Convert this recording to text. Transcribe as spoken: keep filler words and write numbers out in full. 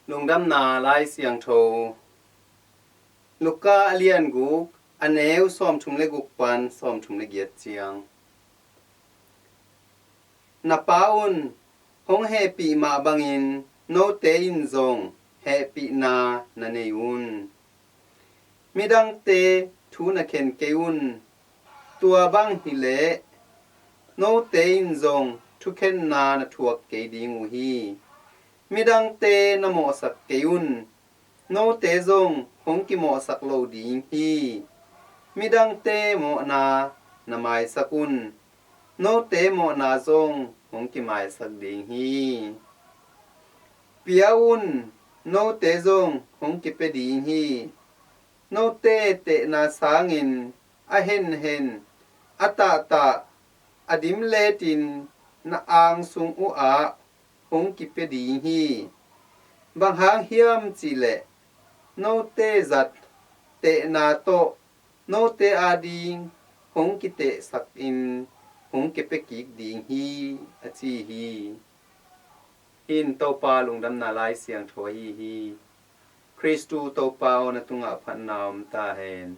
Lungdamna Lai Siangtho, Luka a lian guk, a neu sawmthum le guk pan sawmthum le giat ciang. Na Pa un hong hehpih mah bangin note in zong hehpihna na nei un. Midangte thu na khen kei un. Tua bang hileh note in zong thukhenna na thuak kei ding uh hi. Midangte na mawhsak kei un. Note zong hong kimawhsak lo ding hi. Midangte mawhna na maisak un. Note mawhna zong hong kimaisak ding hi. Pia un, note zong hong kipia ding hi. Note tehna sangin a henhen, a tahtah, a dimletin na angsung uhah hong kipia ding hi. Bang hang hiam cihleh note zat tehna tawh note ading hong kitehsakin hong kipia kik ding hi, a ci hi. Hih in Topa lungdamna Lai Siangtho ahi hi. Khristu Topa aw, na tungah phatna om ta hen.